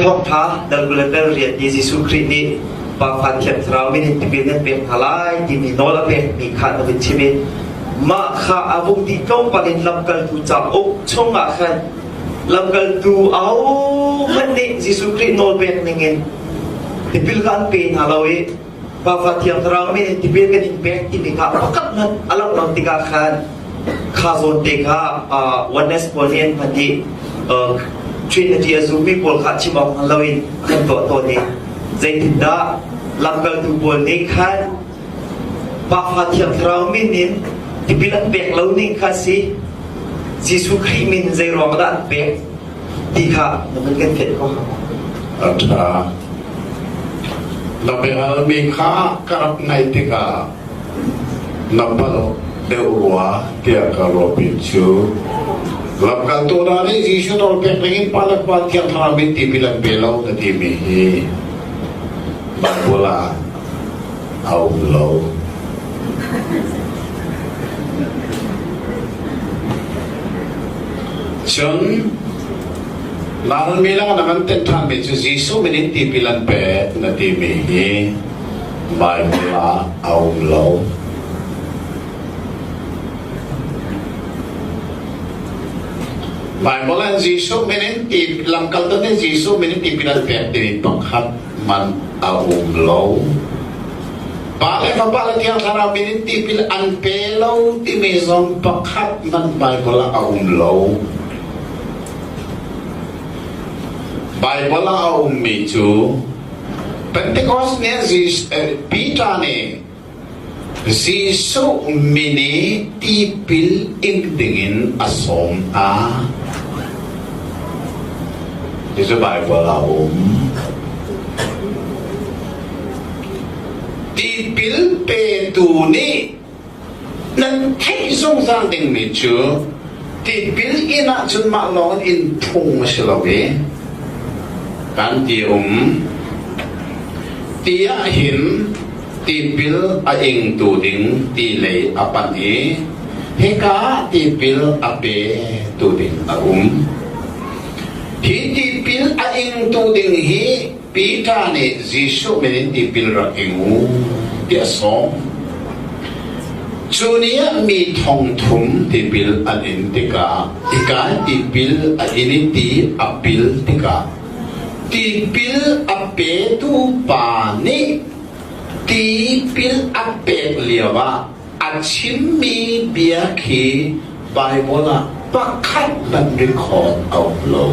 Thawngṭha dal kul le dal riat i Jesuh Khrih nih Pa Fa Thiang Thlarau min in tipil nan pek hna lai timi nawl a pekmi kha na vun chim i mah kha a vung dih tlawmpal in lamkaltu cauk chungah khan lamkaltu ahohmanh nih Jesuh Khrih nawl pek ningin tipil kha an pe hna lo i Pa Fa Thiang Thlarau min in tipil kan in pek timi kha pakhat hmanh a langh lo tikah khan kha zawn te kha oneness pawl nih an hman i Trinity a zummi pawl kha chim awk hngal loin an tuah tawn i zeitindah lamkaltu pawl nih khan Pa Fa Thiang Thlarau min in tipil an pek lo ning kha si Jesuh Khrih min zei ruang dah an pek ti kha na vun kan theih ko A ṭha. Na biahalmi kha ka rak ngaih tikah na palh deuh rua tiah ka ruahpi cu lamkaltu hna nih Jesuh nawl pek dingin Pa le Fapa Thiang Thlarau min tipil an pe lo na timi hi Baibal ah a um lo. Cun Lalmi lang na kan tenh ṭhanmi cu Jesuh min in tipil an pek na timi hi Baibal ah a um lo. Baibal ah Jesuh min in ti lamkaltu nih Jesuh min in tipil an pek timi pakhat man a um lo. Pa le Fapa le Thiang Thlarau min in tipil an pe lo timi zong pakhat man Baibal ah a um lo. Baibal ah a ummi cu Pentecost nih Peter nih Jesuh min i tipil ing dingin a sawm hna. Cucu Baibal ah a um. Tipil petu nih nan theih zungzal dingmi cu tipil inn ahcun mah lawng in phung a si lo i kan ti um. Ti ahhin tipil a ingtu ding ti lei a panh i hika ah tipil a petu ding a um. Hi tipil a ingtu ding hi Peter nih Jesuh min in tipil rak ing u tiah a sawm. Cu ni ah mi thong thum tipil an in tikah hika tipil a in i ti a pil tikah tipil a petu pa nih tipil a pek lioah a chimmi bia khi Baibal ah pakhat hmanh record a um lo.